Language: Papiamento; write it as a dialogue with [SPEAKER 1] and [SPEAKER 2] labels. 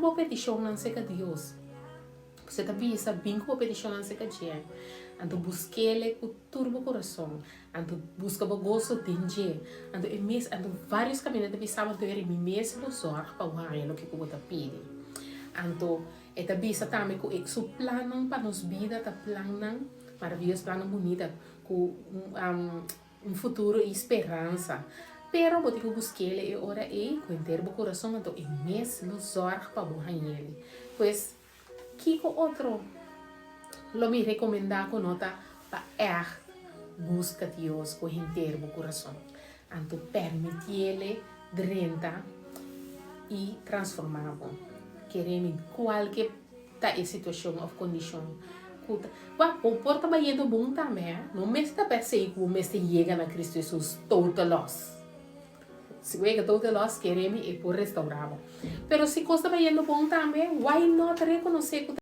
[SPEAKER 1] Bo petishonnan serka Dios. Bo ta bisa, bin ku bo petishonnan serka dje. Anto busk'é ku tur bo kurason. Anto buska bo goso den dje. Anto e mes, anto vários kaminda ta bisa anto e mi mes lo zorg pa haña loke ku bo ta pidi. Anto e ta bisa tambe ku su plannan pa nos bida ta plannan maravioso, plannan bunita ku un futuro i speransa. Pero bo tin ku busk'é e ora ei ku henter bo kurason, anto e mes lo zorg pa bo hañ'é. Pues kiko otro lo mi rekomendá ku no ta pa echt buska Dios ku henter bo kurason? Anto permiti'é drenta i transformá bo. Kere mi, kualke ta e situashon òf kondishon ku ta, bo por ta bayendo bon tambe, eh? No mester ta per se ku bo mester yega na Kristu Hesus total loss. Si bo yega total loss, kere mi, e por restourá bo. Pero si kos ta bayendo bon tambe, why not rekonosé ku